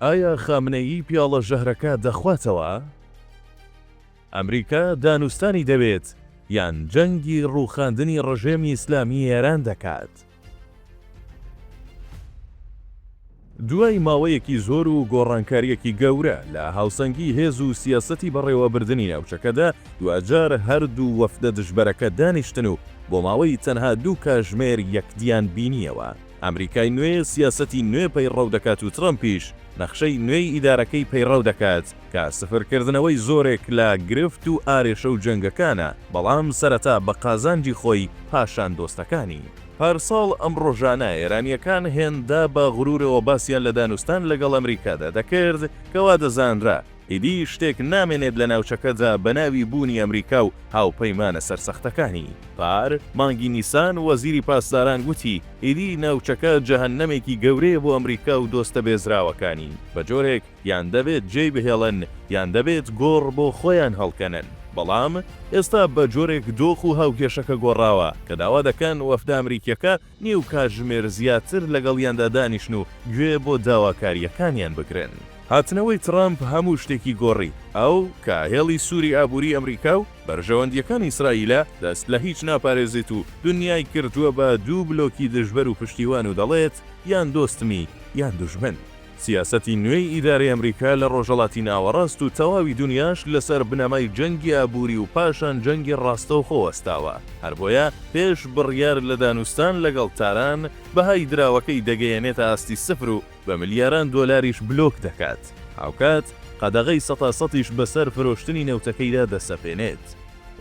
ئایا خامنەیی پیاڵە ژەهرەکە دەخواتەوە؟ ئەمریکا دانوستانی دەوێت یان جەنگی ڕووخاندنی ڕژێمی ئیسلامی ئێران دەکات؟ دوای ماوەیەکی زۆر و گۆڕانکارییەکی گەورە لە هاوسەنگی هێز و سیاسەتی بەڕێوەبردنی ناوچەکەدا، دواجار هەردوو وەفدە دژبەرەکە دانیشتن و بۆ ماوەی تەنها دوو کاژمێر یەکدیان بینییەوە. ئەمریکای نوێ سیاسەتی نوێ پەیڕەو دەکات و ترەمپیش نەخشەی نوێی ئیدارەکەی پەیڕەو دەکات کە سفرکردنەوەی زۆرێک لە گرفت و ئارێشە و جەنگەکانە، بەڵام سەرەتا بە قازانجی خۆی پاشان دۆستەکانی. پارساڵ ئەم ڕۆژانە ئێرانییەکان هێندە بە غرورەوە باسیان لە دانوستان لەگەڵ ئەمریکادا دەکرد کە وا دەزانرا ئیدی شتێک نامێنێت لە ناوچەکەدا بە ناوی بوونی ئەمریکا و هاوپەیمانە سەرسەختەکانی. پار، مانگی نیسان، وەزیری پاسداران گوتی، ئیدی ناوچەکە جەهەننەمێکی گەورەیە بۆ ئەمریکا و دۆستە بێزراوەکانی، بە جۆرێک یان دەبێت جێی بهێڵن یان دەبێت گۆڕ بۆ خۆیان هەڵکەنن. بەڵام ئێستا بە جۆرێک دۆخ و هاوکێشەکە گۆڕاوە کە داوا دەکەن وەفدە ئەمریکییەکە نیو کاتژمێر زیاتر لەگەڵیاندا دانیشن و گوێ بۆ داواکارییەکانیان بگرن. هاتنەوەی ترەمپ هەموو شتێکی گۆڕی. ئەو، کە هێڵی سووری ئابووری ئەمریکا و بەرژەوەندییەکانی ئیسرائیلە، دەست لە هیچ ناپارێزێت و دنیای کردووە بە دوو بلۆکی دژبەر و پشتیوان و دەڵێت یان دۆستمی یان دوژمن. سیاسەتی نوێی ئیدارەی ئەمریکا لە ڕۆژهەڵاتی ناوەڕاست و تەواوی دنیاش لەسەر بنەمای جەنگی ئابووری و پاشان جەنگی ڕاستەوخۆ وەستاوە. هەر بۆیە پێش بڕیار لە دانوستان لەگەڵ تاران، بەهای دراوەکەی دەگەیەنێتە ئاستی سفر و بە ملیاران دۆلاریش بلۆک دەکات. هاوکات قەدەغەی سەتا سەتیش بەسەر فرۆشتنی نەوتەکەیدا دەسەپێنێت.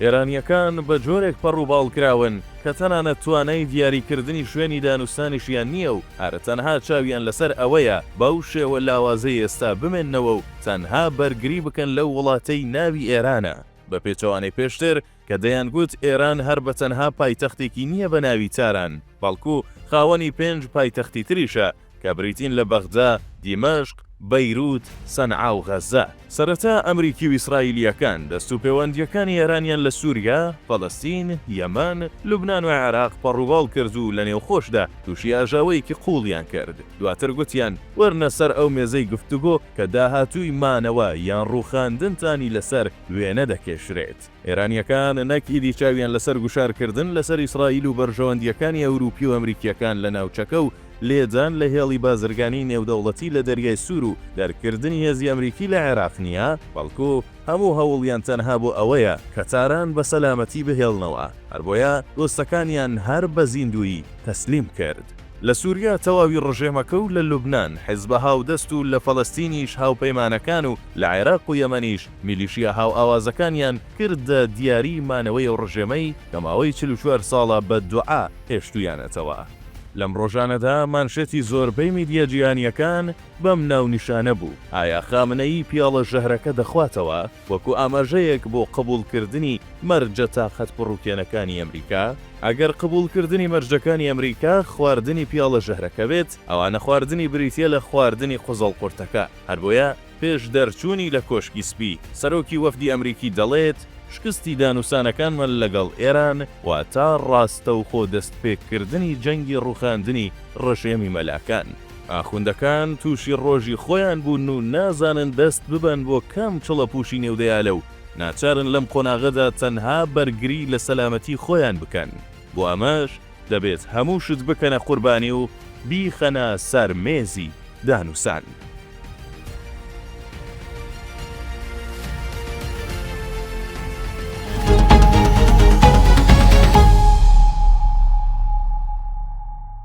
ئێرانییەکان بە جۆرێک پەڕ و باڵ کراون کە تەنانەت توانای دیاریکردنی شوێنی دانوستانیشیان نییە و هەر تەنها چاویان لەسەر ئەوەیە بەو شێوە لاوازەی ئێستا بمێننەوە و تەنها بەرگری بکەن لەو وڵاتەی ناوی ئێرانە. بە پێچەوانەی پێشتر کە دەیانگوت ئێران هەر بە تەنها پایتەختێکی نییە بە ناوی تاران، بەڵکو خاوەنی پێنج پایتەختی تریشە کە بریتین لە بەغدا، دیمەشق، بەیروت، سەنعا و غەززە. سەرەتا ئەمریکی و ئیسرائیلییەکان دەستوپێوەندییەکانی ئێرانیان لە سوریا، فەلەستین، یەمەن، لوبنان و عێراق پەڕوباڵ کرد و لە نێوخۆشدا تووشی ئاژاوەیەکی قووڵیان کرد. دواتر گوتیان وەرنە سەر ئەو مێزەی گفتوگۆ کە داهاتووی مانەوە یان ڕووخاندنتانی لەسەر وێنە دەکێشرێت. ئێرانییەکان نەک ئیدی چاویان لەسەر گوشارکردن لەسەر ئیسرائیل و بەرژەوەندییەکانی ئەوروپی و ئەمریکییەکان لە ناوچەکە و لێدان لە هێڵی بازرگانیی نێودەوڵەتی لە دەریای سوور و دەرکردنی هێزی ئەمریکی لە عێراق نییە، بەڵکو هەموو هەوڵیان تەنها بۆ ئەوەیە کە تاران بە سەلامەتی بهێڵنەوە، هەربۆیە دۆستەکانیان هەر بە زیندوویی تەسلیم کرد. لە سوریا تەواوی ڕژێمەکە و لە لوبنان حزبە هاودەست و لە فەلەستینیش هاوپەیمانەکان و لە عێراق و یەمەنیش میلیشیا هاوئاوازەکانیان کردە دیاری مانەوەی ئەو ڕژێمەی کە ماوەی 44 ساڵە بە دوعا هێشتوویانەتەوە. لەم ڕۆژانەدا مانشێتی زۆربەی میدیا جیهانییەکان بەم ناونیشانە بوو، ئایا خامنەیی پیاڵە ژەهرەکە دەخواتەوە؟ وەکو ئاماژەیەک بۆ قبوڵکردنی مەرجە تاقەت پڕوکێنەکانی ئەمریکا؟ ئەگەر قبوڵکردنی مەرجەکانی ئەمریکا خواردنی پیاڵە ژەهرەکە بێت، ئەوا نەخواردنی بریتییە لە خواردنی قوزەڵقورتەکە. هەر بۆیە پێش دەرچوونی لە کۆشکی سپی، سەرۆکی وەفدی ئەمریکی دەڵێت، شکستی دانوسانەکانمان لەگەڵ ئێران واتە ڕاستەوخۆ دەستپێکردنی جەنگی ڕووخاندنی ڕژێمی مەلاکان. ئاخوندەکان تووشی ڕۆژی خۆیان بوون و نازانن دەست ببەن بۆ کام چڵەپووشی نێو دەیالە و ناچارن لەم قۆناغەدا تەنها بەرگری لە سەلامەتی خۆیان بکەن، بۆ ئەمەش دەبێت هەموو شت بکەنە قوربانی و بیخەنە سەر مێزی دانوسان.